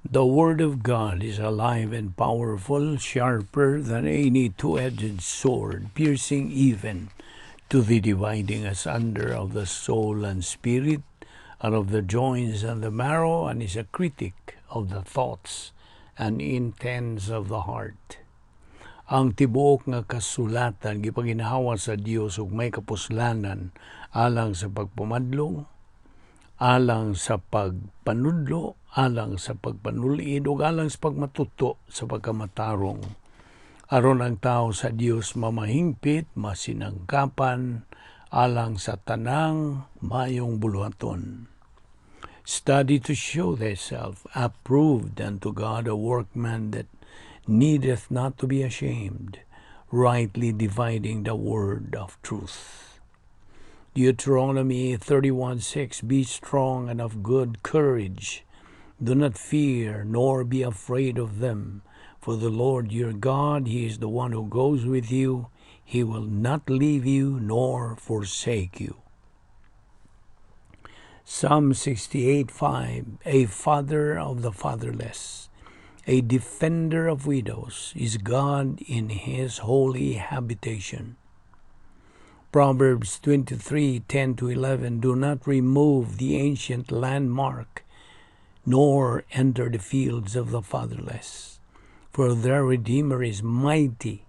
The Word of God is alive and powerful, sharper than any two-edged sword, piercing even to the dividing asunder of the soul and spirit, and of the joints and the marrow, and is a critic of the thoughts and intents of the heart. Ang tibuok nga kasulatan gipaginhawa sa Dios ug may kapuslanan alang sa pagpamadlong, alang sa pagpanudlo, alang sa pagpanulid ug alang sa pagmatuto sa pagkamatarong. Aron ang tao sa Dios mamahingpit, masinangkapan, alang sa tanang mayong buluhaton. Study to show thyself approved unto God, a workman that needeth not to be ashamed, rightly dividing the word of truth. Deuteronomy 31:6. Be strong and of good courage. Do not fear, nor be afraid of them. For the Lord your God, He is the one who goes with you. He will not leave you nor forsake you. Psalm 68:5. A father of the fatherless, a defender of widows, is God in His holy habitation. Proverbs 23:10 to 11. Do not remove the ancient landmark, nor enter the fields of the fatherless. For their Redeemer is mighty.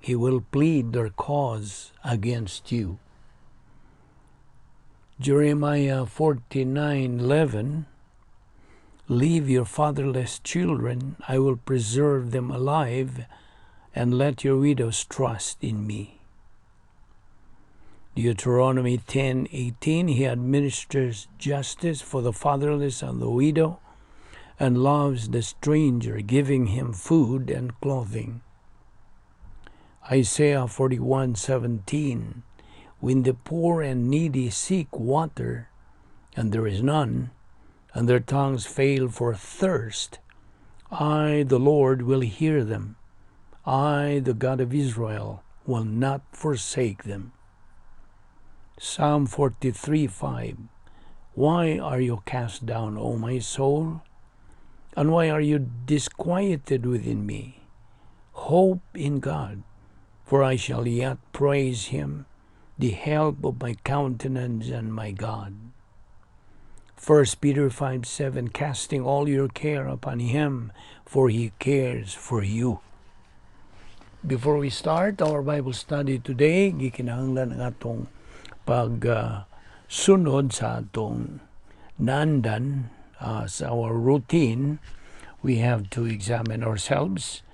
He will plead their cause against you. Jeremiah 49:11. Leave your fatherless children, I will preserve them alive, and let your widows trust in me. Deuteronomy 10:18. He administers justice for the fatherless and the widow, and loves the stranger, giving him food and clothing. Isaiah 41:17. When the poor and needy seek water, and there is none, and their tongues fail for thirst, I, the Lord, will hear them. I, the God of Israel, will not forsake them. Psalm 43:5. Why are you cast down, O my soul? And why are you disquieted within me? Hope in God, for I shall yet praise Him, the help of my countenance and my God. 1 Peter 5:7. Casting all your care upon Him, for He cares for you. Before we start our Bible study today, gikinahanglan ang atong pag sunod sa atong naandan, sa our routine. We have to examine ourselves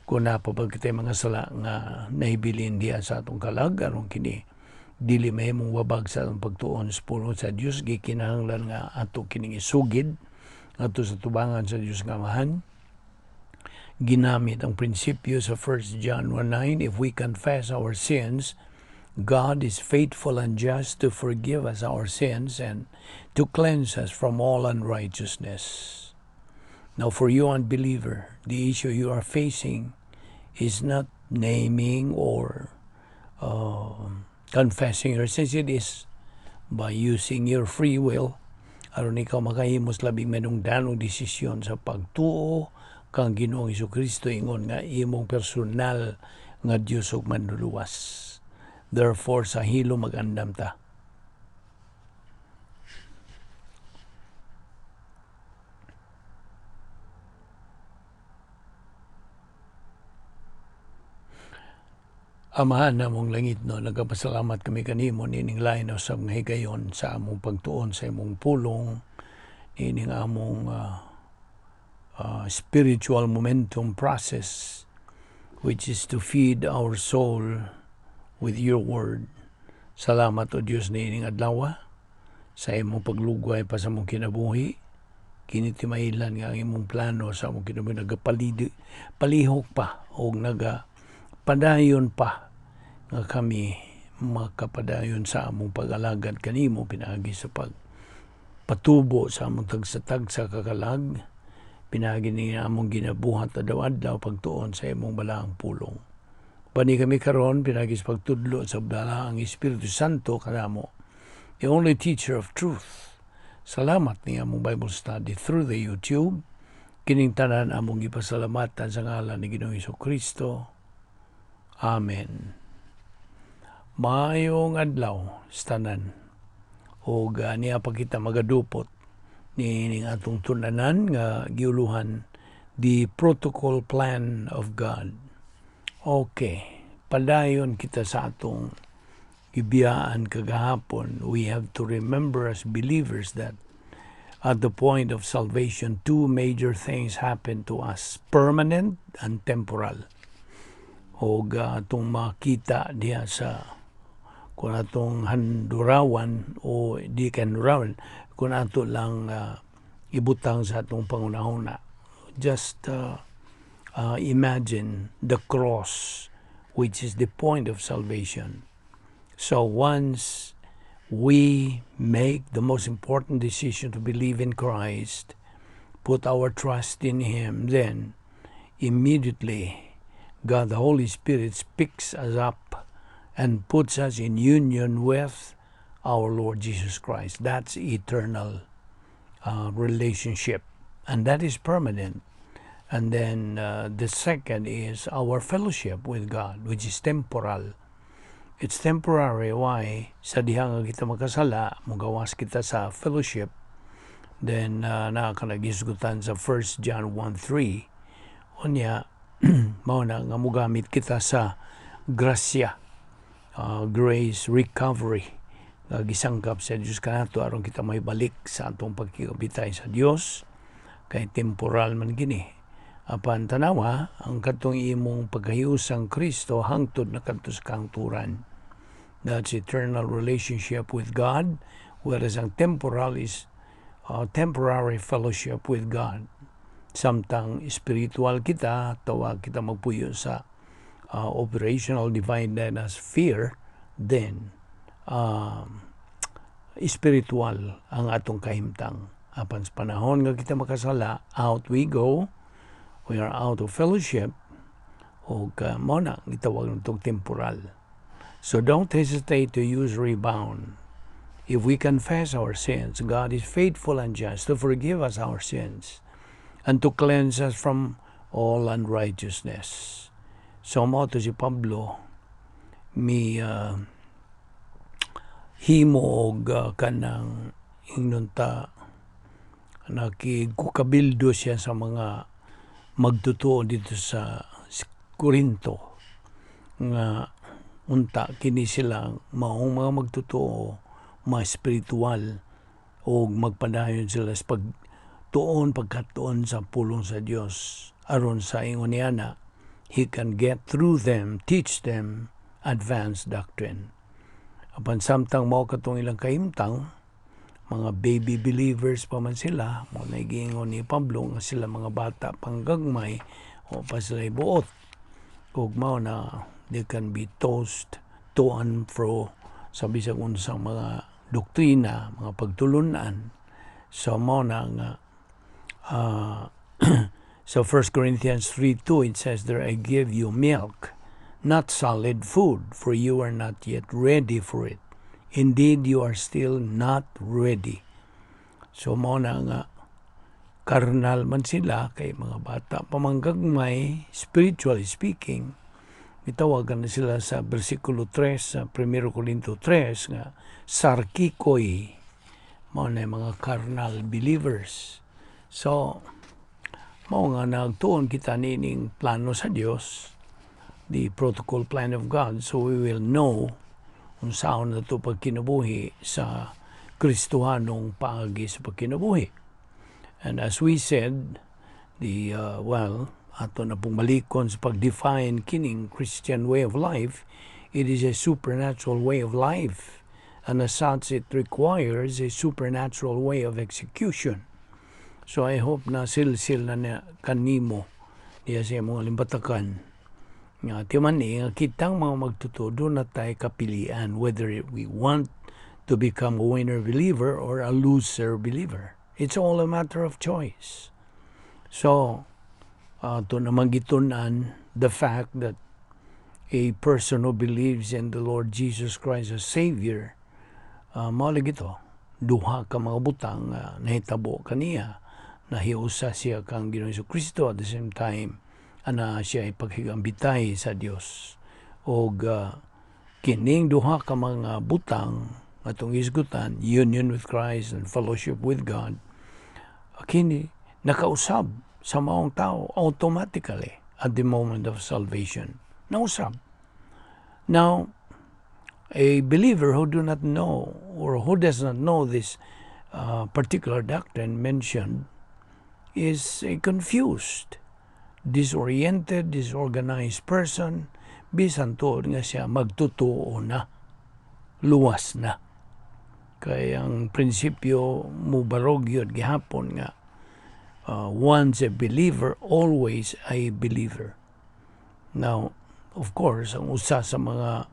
kung naa pa ba kitay mga sala nga nahibilin diha sa atong kalag, aron kini dili mahimong wabag sa atong pagtuon sa pulong sa Dios. Gikinahanglan nga ato kining isugid ngadto sa tubangan sa Dios nga Amahan. Ginamit ang prinsipyo sa 1 John 1:9. If we confess our sins, God is faithful and just to forgive us our sins and to cleanse us from all unrighteousness. Now, for you, unbeliever, the issue you are facing is not naming or confessing your sins. It is by using your free will aron ikaw makahimos labing manungdanong desisyon sa pagtuo kang Ginoong Kristo ingon nga imong personal nga Dios ug Manluluwas. Therefore, sa hilo magandam ta. Amahan namong langit no, nagapasalamat kami kanimo nining lain usab nga higayon sa among pagtuon sa imong pulong, nining among spiritual momentum process, which is to feed our soul with your word. Salamat, O Dios, niining adlaw sa imong paglugway pa sa among kinabuhi. Kini timailan nga ang imong plano sa among kinabuhi nagapalidi palihok pa o nagapadayon pa nga kami makapadayon sa among pag-alagad kanimo pinaagi sa pag patubo sa among tagsa-tagsa kakalag, pinaagi ni among ginabuhat adlaw-adlaw pagtuon sa imong balaang pulong. Bani kami karon pinaagi sa pagtudlo sa balaang Espiritu Santo kanamo, the only teacher of truth. Salamat ni among Bible study through the YouTube. Kining tanan among gipasalamatan sa ngalan ni Ginoong Kristo. Amen. Maayong adlaw sa tanan. Og niya pa kita magadupot ni atong tun-anan nga giuluhan "The Protocol Plan of God." Okay, padayon kita sa atong gibiyaan kagahapon. We have to remember as believers that at the point of salvation, two major things happen to us, permanent and temporal. Og atong makita diha sa kung atong handurawan o di handurawan, kung ato lang ibutang sa atong pangunahuna. Just imagine the cross, which is the point of salvation. So once we make the most important decision to believe in Christ, put our trust in Him, then immediately God the Holy Spirit picks us up and puts us in union with our Lord Jesus Christ. That's eternal relationship, and that is permanent. And then the second is our fellowship with God, which is temporal. It's temporary. Why? Sa diha nga kita makasala, mugawas kita sa fellowship. Then, naa kana gihisgutan sa 1 John 1:3. Unya, mao na nga mugamit kita sa grasya, grace recovery nga gisangkap sa Dios kanato aron kita maibalik sa atong pagkikabitay sa Dios kay temporal man gini. Apan tanawa ang katong imong pagkahiusang Kristo hangtod na kadto sa kahangturan. That's eternal relationship with God, whereas ang temporal is temporary fellowship with God. Samtang spiritual kita, tawag kita magpuyo sa operational divine sphere, then spiritual ang atong kahimtang. Apan sa panahon nga kita makasala, out we go, we are out of fellowship, o mao na gitawag natong temporal. So don't hesitate to use rebound. If we confess our sins, God is faithful and just to forgive us our sins and to cleanse us from all unrighteousness. So mao to si Pablo mi himo og kanang ingnon ta nakigkukabildo siya sa mga magtotoo dito sa Corinto nga unta kini sila maong mga magtotoo, ma spiritual o magpadayon sila sa pagtuon, pagkatuon sa pulong sa Dios aron sa ingon niya na he can get through them, teach them advanced doctrine. Apan samtang mao katong ilang kahimtang, mga baby believers pa man sila, mao na giingon ni Pablo nga sila mga bata panggagmay o pa sila buot ug mao na they can be tossed to and fro sa bisag unsang mga doktrina, mga pagtulunan. So mao na nga so 1 Corinthians 3:2, it says there, "I give you milk, not solid food, for you are not yet ready for it. Indeed, you are still not ready." So mao na nga karnal man sila kay mga bata pamanggagmay, spiritually speaking. Gitawagan na sila sa versikulo 3 sa 1 Corinto 3 nga sarkikoi, mao na mga carnal believers. So mao nga nagtuon kita nining plano sa Dios, the protocol plan of God, so we will know unsaon na to pagkinabuhi sa Kristohanong paagi sa pagkinabuhi. And as we said, the well, ato na pong malikon sa pag-define kining Christian way of life, it is a supernatural way of life. And as such, it requires a supernatural way of execution. So I hope na silsil na niya kanimo diya sa imong limbatakan nga timan ni nga kitang mga magtotoo na tayo kapilian whether we want to become a winner believer or a loser believer. It's all a matter of choice. So, to naman gitun-an the fact that a person who believes in the Lord Jesus Christ as Savior, mao lagi to, duha ka mga butang nahitabo kaniya. Nahiusa siya kang Ginoong Kristo, at the same time ana siya ipakigambitay sa Dios. Og kining duha ka mga butang atong isgutan, union with Christ and fellowship with God, kini nakausab sa maong tao automatically at the moment of salvation. Nausab. Now, a believer who do not know or who does not know this particular doctrine mentioned is a confused, disoriented, disorganized person, bisan tuod nga siya magtotoo na, luwas na. Kay ang prinsipyo mubarog yun gihapon nga once a believer, always a believer. Now, of course, ang usa sa mga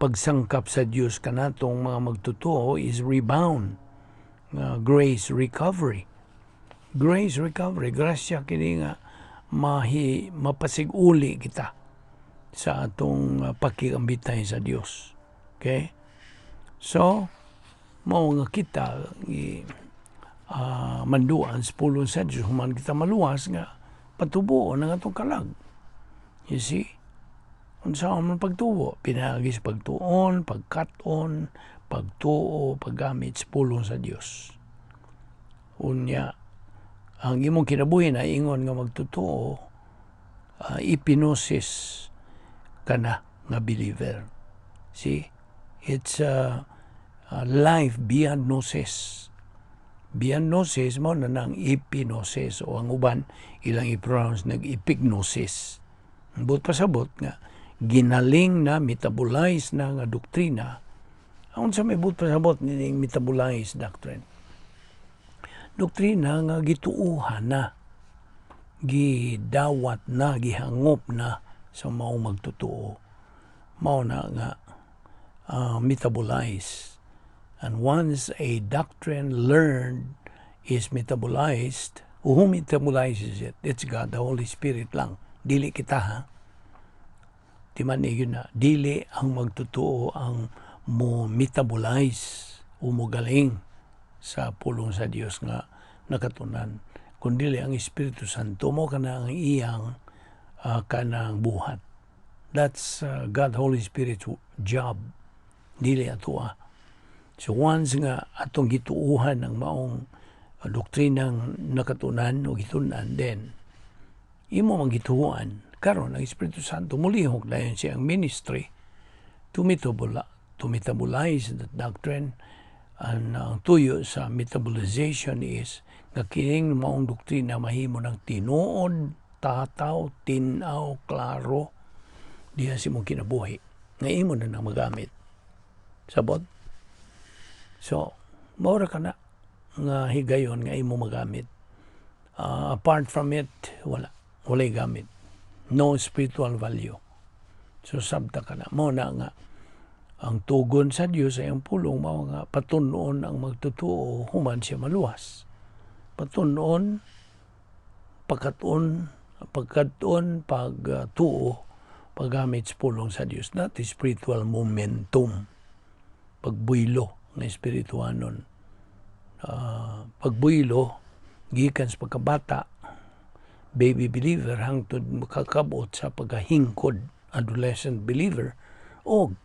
pagsangkap sa Dios kanatong mga magtotoo is rebound, grace recovery. Grace recovery, grasya kini nga mahi mapasiguli kita sa atong pakigambitay sa Dios. Okay? So, mao nga kita i manduan sa pulong sa Dios human kita maluwas nga patubuon ang atong kalag. You see? Unsa man pagtubo? Pinaagi sa pagtuon, pagkat-on, pagtuo, paggamit sa pulong sa Dios. Unya, ang imong kinabuhi na ingon nga magtotoo, epignosis ka na nga believer. See? It's a life beyond gnosis. Beyond gnosis mo na nang epignosis o ang uban ilang i-pronounce nag-epignosis. Buot pasabot nga ginaling na, metabolize na nga doktrina. Ang sa may buot pasabot nining metabolized doctrine? Doktrina nga gituuhan na, gidawat na, gihangop na sa maong magtotoo. Mao na nga metabolize. And once a doctrine learned is metabolized, who metabolizes it? It's God, the Holy Spirit lang. Dili kita, ha. Di man yun na, dili ang magtotoo ang mo metabolize o mo galing sa pulong sa Dios nga nakatunan, kundi ang Espiritu Santo mo kana ang iyang kanang buhat. That's God Holy Spirit's job, dili atoa. So once nga atong gituuhan ang maong doktrinang nakatunan o gitunan, then imo mang gituuhan karon ang Espiritu Santo mulihok dayon siya ang ministry to metabolize that doctrine. And ang tuyo sa metabolization is nga kining maong doktrina mahimo ng tinuod, tataw, tinaw, klaro diha sa imong kinabuhi nga imo na nang magamit. Sabot? So, maura ka na nga higayon nga imo magamit. Apart from it, wala. Walay gamit. No spiritual value. So, sabta ka na. Mao na nga, ang tugon sa Dios ay ang pulong, mao nga patunon ang magtotoo human siya maluwas. Patunon, pagkaton, pagkaton, pagtuo, paggamit sa pulong sa Dios. That is spiritual momentum. Pagbuylo ng espirituanon. Pagbuylo, gikan sa pagkabata, baby believer, hangtod makakabot sa pagkahingkod, adolescent believer, o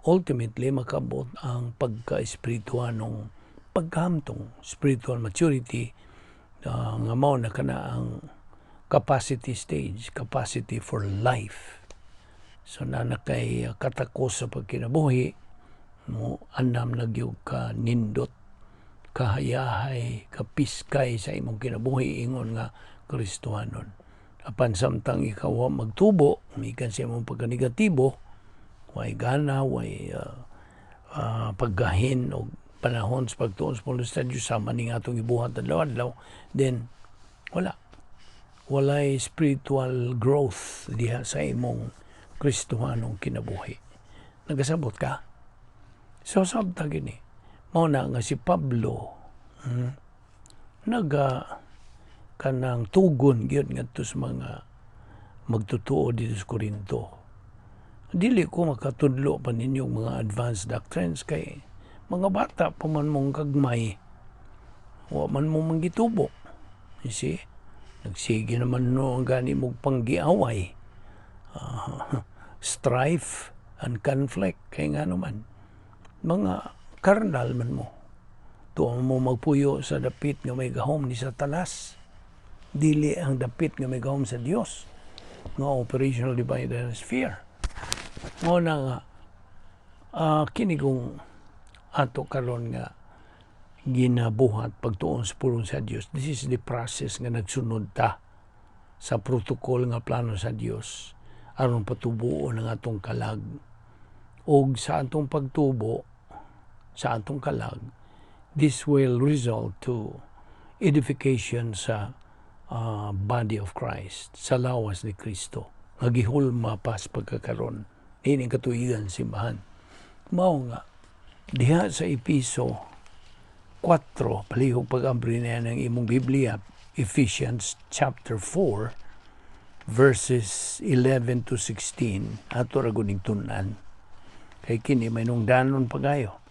ultimately makabot ang pagka-espirituanong pagkahamtong, spiritual maturity, nga mao na kana ang capacity stage, capacity for life. So na kay katakos sa pagkinabuhi mo, andam na gyud ka nindot, kahayahay, kapiskay sa imong kinabuhi ingon nga Kristohanon. Apan samtang ikaw wa magtubo, mikan sa imong pagkanegatibo, way gana, way paggahin o panahon sa pagtuon sa pulong sa Diyos sama ning atong ibuhat adlaw-adlaw, then wala. Walay spiritual growth diha sa imong Kristohanong kinabuhi. Nagasabot ka? So sabta gini. Mao na nga si Pablo naga kanang tugon gyud ngadto sa mga magtotoo dito sa Corinto. Dili ko makatudlo pa ninyong mga advanced doctrines kay mga bata pa man mong gagmay. Wa man mo manggitubo. You see? Nagsige naman no ang gani mong panggiaway. Strife and conflict. Kaya nga naman, mga karnal man mo. Tuo mo magpuyo sa dapit nga may gahom ni Satanas. Dili ang dapit nga may gahom sa Dios nga operational divine sphere. Mao na nga kini kung ato karon nga ginabuhat pagtuon sa pulong sa Dios. This is the process nga nagsunod ta sa protocol nga plano sa Dios aron patubuon ang atong kalag. Og sa atong pagtubo sa atong kalag, this will result to edification sa body of Christ, sa lawas ni Kristo nga gihulma pa sa pagkakaron niining katuigan simbahan. Mao nga diha sa Episo 4, palihog pag-abri niya ng imong Biblia, Ephesians chapter 4 verses 11 to 16, ato ra gud ning tun-an kay kini may nungdanon pagayo.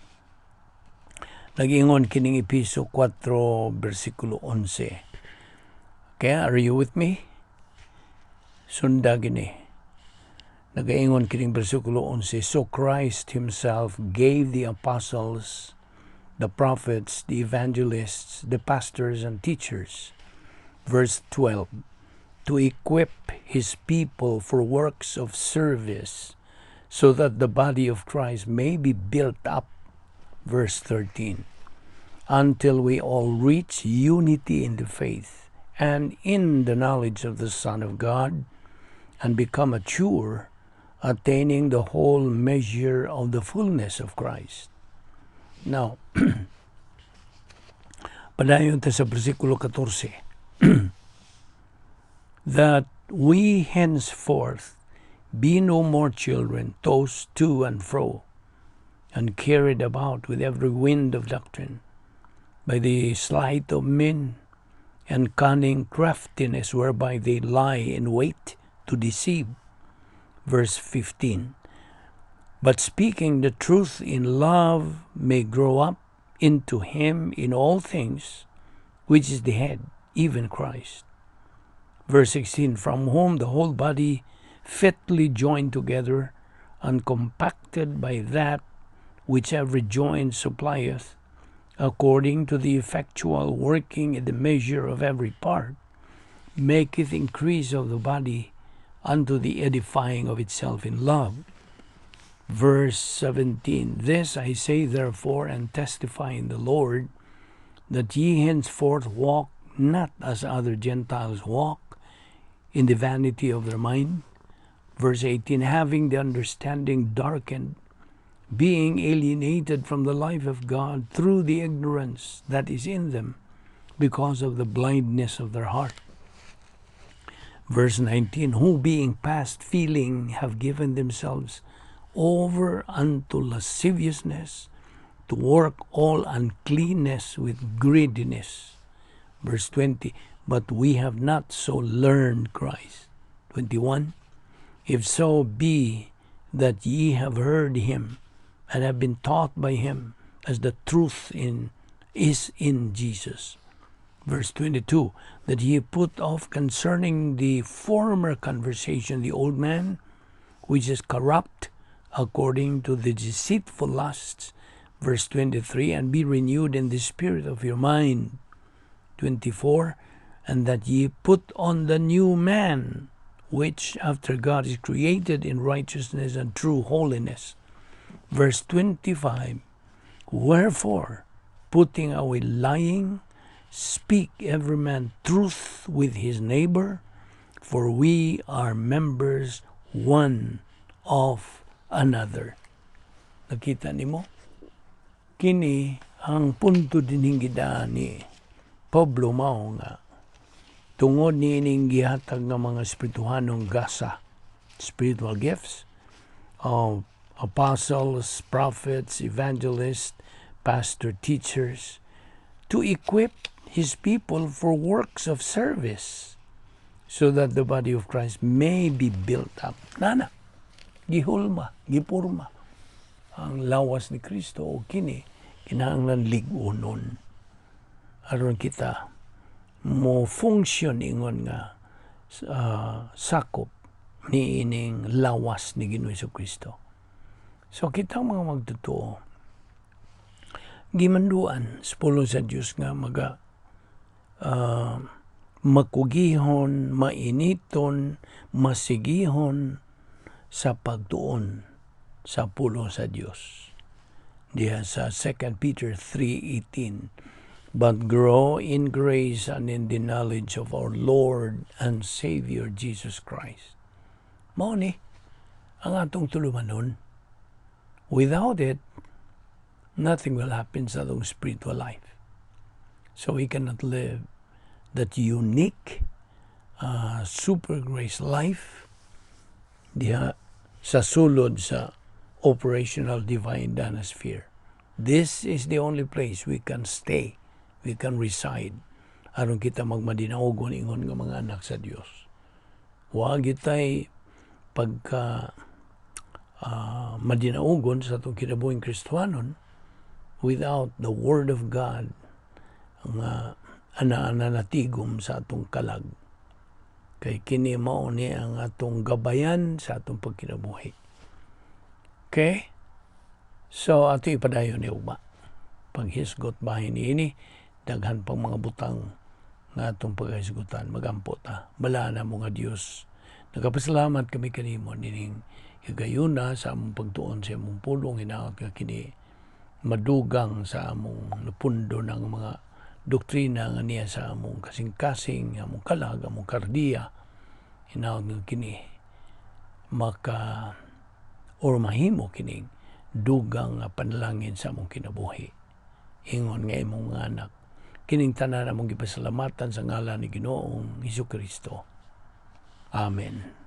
Nag-ingon kining Episo 4 versikulo 11. Kaya are you with me? Sunda gini. Nagaingon kining versikulo 11, "So Christ himself gave the apostles, the prophets, the evangelists, the pastors and teachers." Verse 12, "To equip his people for works of service, so that the body of Christ may be built up." Verse 13, "Until we all reach unity in the faith and in the knowledge of the Son of God and become mature, attaining the whole measure of the fullness of Christ." Now, padayon ta sa versikulo 14. "That we henceforth be no more children, tossed to and fro, and carried about with every wind of doctrine, by the sleight of men and cunning craftiness whereby they lie in wait to deceive." Verse 15. "But speaking the truth in love may grow up into him in all things, which is the head, even Christ." Verse 16, "From whom the whole body fitly joined together and compacted by that which every joint supplieth, according to the effectual working in the measure of every part, maketh increase of the body unto the edifying of itself in love." Verse 17, "This I say therefore and testify in the Lord, that ye henceforth walk not as other Gentiles walk, in the vanity of their mind." Verse 18, "Having the understanding darkened, being alienated from the life of God through the ignorance that is in them, because of the blindness of their heart." Verse 19, "Who being past feeling have given themselves over unto lasciviousness, to work all uncleanness with greediness." Verse 20, "But we have not so learned Christ." 21, "If so be that ye have heard him and have been taught by him, as the truth in is in Jesus." Verse 22, "That ye put off concerning the former conversation the old man, which is corrupt according to the deceitful lusts." Verse 23, "And be renewed in the spirit of your mind." 24, "And that ye put on the new man, which after God is created in righteousness and true holiness." Verse 25, "Wherefore, putting away lying, speak every man truth with his neighbor, for we are members one of another." Nakita nimo? Kini ang punto dinhing gidaan ni Pablo mao nga tungod niining gihatag nga mga espirituhanong gasa, spiritual gifts of apostles, prophets, evangelists, pastor, teachers, to equip his people for works of service so that the body of Christ may be built up. Nana, gihulma, gipurma ang lawas ni Kristo o kini kinahanglan lig-unon aron kita Mo function ingon nga sakop ni ining lawas ni Ginoo Kristo. So kitang mga magtotoo, gimanduan sa pulong sa Dios nga maga makugihon, mainiton, masigihon sa pagtuon sa pulong sa Dios. Diha sa 2 Peter 3:18, "But grow in grace and in the knowledge of our Lord and Savior Jesus Christ." Mao ni ang atong tulumanon. Without it, nothing will happen sa atong spiritual life. So we cannot live that unique super grace life diha sa sulod sa operational divine danasphere. This is the only place we can stay, we can reside aron kita magmadinaugon ingon nga mga anak sa Dios. Wa gitay pagka madinaugon sa atong kinabuhing Kristohanon without the Word of God nga ana-ana natigom sa atong kalag. Kay kini mao ni ang atong gabayan sa atong pagkinabuhi. Okay? So ato ipadayon ni ugma. Paghisgot bahin niini, daghan pang mga butang nga atong paghisgutan. Magampo ta. Balaan mo nga Dios. Nagapasalamat kami kanimo nining higayuna sa among pagtuon sa imong pulong. Hinaot nga kini madugang sa among napundo ng mga doktrina nga niya sa among kasing-kasing, among kalag, among kardiya. Hinaot nga kini maka or mahimo kining dugang nga panalangin sa among kinabuhi. Ingon nga imong mga anak, kining tanan among gipasalamatan sa ngalan ni Ginoong Hesukristo. Amen.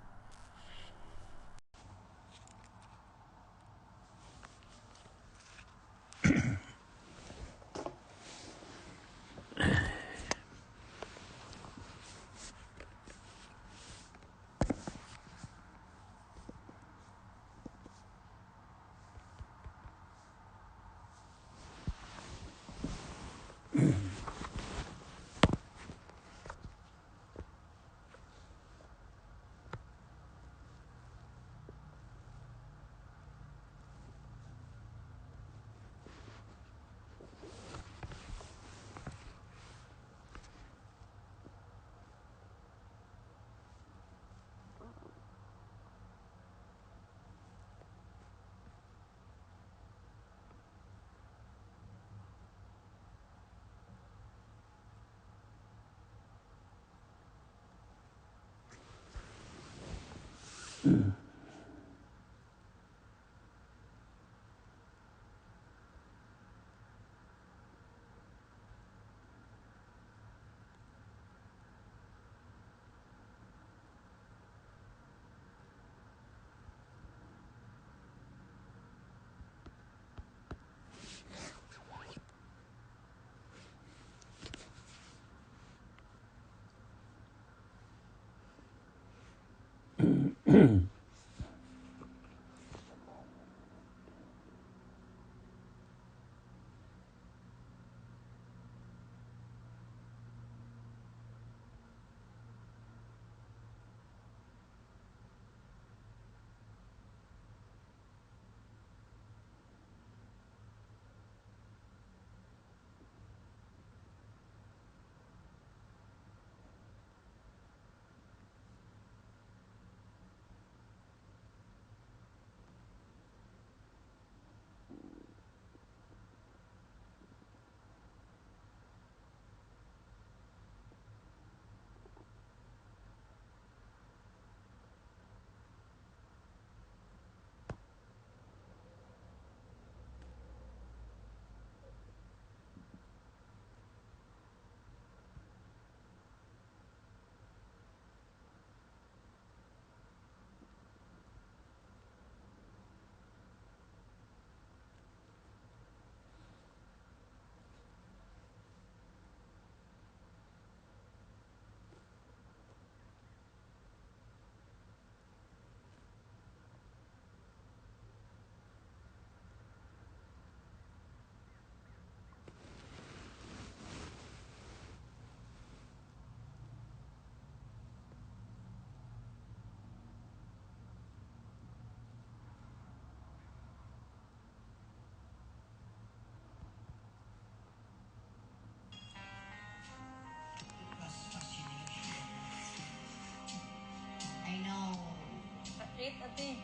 ate.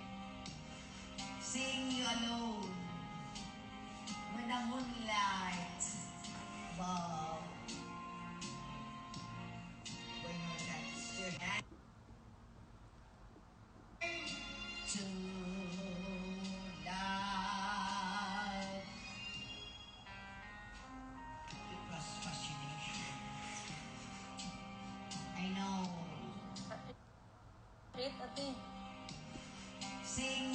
Seeing you alone when the moonlight above. When you touch your hand to love. It was fascination. I know. Wait, ate. Seeing